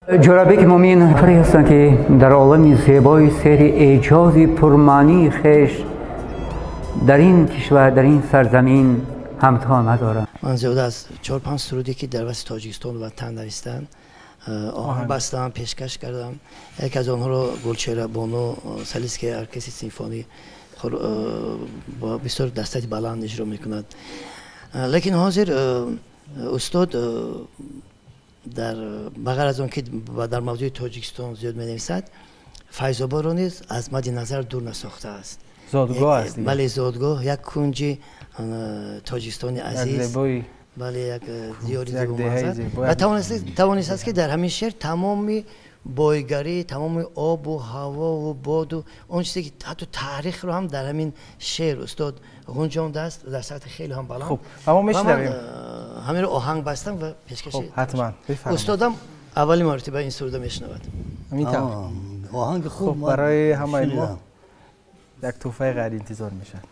Ҷӯрабек Мӯмин нафаре ҳастанд, ки дар олами зебои сери эҷози пурмаънии хеш дар ин кишвар, дар ин сарзамин ҳамто надоранд. Ман зиёда аз 4-5 суруде, ки дар васфи Тоҷикистон ватан навистам, оҳанг бастам, пешкаш кардам. Яке аз онҳоро Гулчеҳра Бону, солистки оркестри симфонӣ, бо бисёр дастати баланд иҷро мекунад. Лекин ҳозир устод дар ба ғайр аз он ки дар мавзӯи Тоҷикистон зиёд менависад, Файзободро низ аз мадди назар дур насохтааст. Зодгоҳ аст. Бале, зодгоҳ, як кунҷи Тоҷикистони азиз, бале, як диёри зебоманзар. Ва тавонистааст, ки дар ҳамин шеър тамоми бойгарӣ, тамоми обу ҳавову боду он чизе, ки ҳатто таърихро ҳам дар ҳамин шеър устод ғунҷондааст дар сатҳи хеле ҳам баланд. Хуб, ва мо мешунавем. Ҳаминро оҳанг бастам ва пешкаши ҳатман устодам аввалин маротиба ин суруда мешунавад. Ҳамин тавр. Оҳанги хуб барои ҳамаи мо як тӯҳфаи ғайриинтизор мешавад.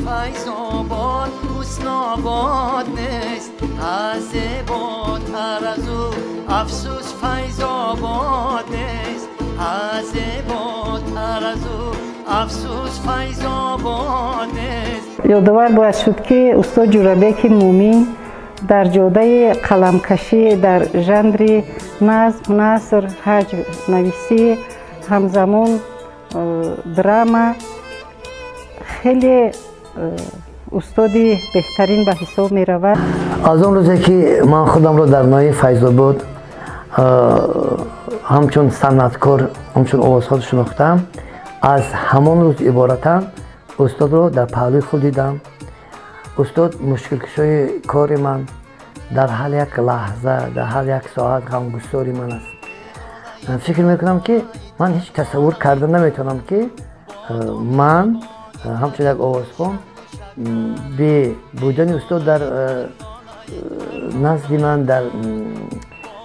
Файзобод ҳуснобод нест, аз зеботар аз ӯ афсӯс Файзобод нест, аз зеботар аз ӯ афсӯс Файзобод нест. Ёдовар бояд шуд, ки устод Ҷӯрабеки Мӯмин дар ҷодаи қаламкашӣ дар жанри назм, наср, ҳаҷвнависӣ, ҳамзамон драма хеле устоди беҳтарин ба ҳисоб меравад. Аз он рӯзе, ки ман худамро дар ноҳияи Файзобод ҳамчун санъаткор, ҳамчун овозхон шинохтам, аз ҳамон рӯз иборатан устодро дар паҳлӯи худ дидам. Устод мушкилкушои кори ман дар ҳар як лаҳза, дар ҳар як соат ғамгусори ман аст. Фикр мекунам, ки ман ҳеҷ тасаввур карда наметавонам, ки ман ҳамчун як овозхон бе будани устод дар назди ман, дар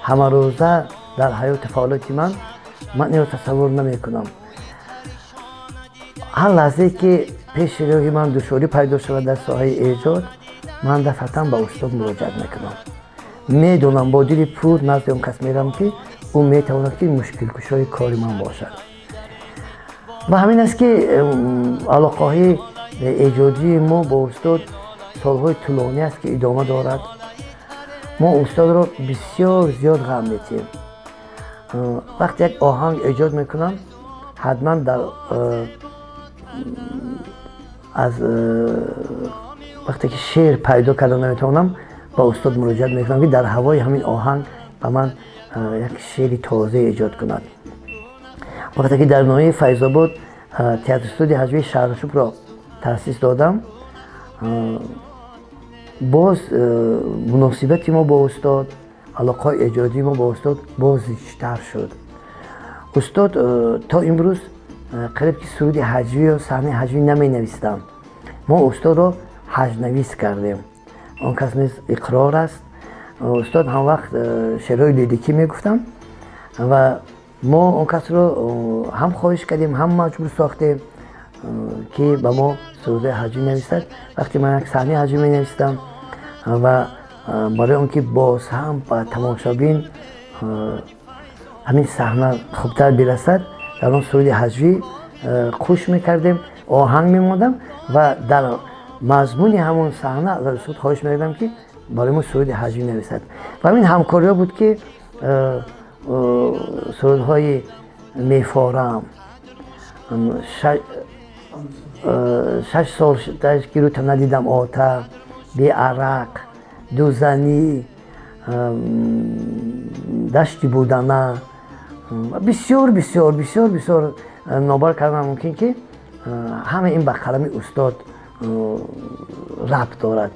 ҳамарӯза дар ҳаёти фаъолияти ман, ман инро тасаввур намекунам. Ҳар лаҳзае, ки пеши роҳи ман душворӣ пайдо шавад дар соҳаи эҷод, ман дафъатан ба устод муроҷиат мекунам. Медонам, бо дили пур назди он кас мерам, ки ӯ метавонад, ки мушкилкушои кори ман бошад. Ва ҳамин аст, ки алоқаҳои эҷодии мо бо устод солҳои тӯлонӣ аст, ки идома дорад. Мо устодро бисёр зиёд ғам метиҳем. Вақте як оҳанг эҷод мекунам, ҳатман дар аз вақте ки шеър пайдо карда наметавонам, ба устод муроҷиат мекунам, ки дар ҳавои ҳамин оҳанг ба ман як шеъри тоза эҷод кунад. Вақте ки дар ноҳияи Файзобод театр студияи ҳаҷвии Шаҳршубро таъсис додам, боз муносибати мо бо устод, алоқаҳои эҷодии мо бо устод боз зичтар шуд. Устод то имрӯз қариб ки суруди ҳаҷвӣ ё саҳнаи ҳаҷвӣ наменавистам. Мо устодро ҳаҷнавис кардем. Он кас низ иқрор аст. Устод ҳамвақт шеърҳои лирикӣ мегуфтам ва мо он касро ҳам хоҳиш кардем, ҳам маҷбур сохтем, ки ба мо сурудҳои ҳаҷвӣ нависад. Вақте ман як саҳнаи ҳаҷвӣ менавистам ва барои он ки боз ҳам ба тамошобин ҳамин саҳна хубтар бирасад, дар он суруди ҳаҷвӣ хуш мекардем, оҳанг мемондам ва дар мазмуни ҳамон саҳна аз устод хоҳиш мекардам, ки барои мо суруди ҳаҷвӣ нависад. Ва ҳамин ҳамкориҳо буд, ки сурудҳои мефорам, 6 сол ки рӯта надидам ота, беарақ, дузанӣ, дашти будана, бисёр бисёр бисёр бисёр нобар кардан мумкин, ки ҳама ин ба қалами устод рабт дорад.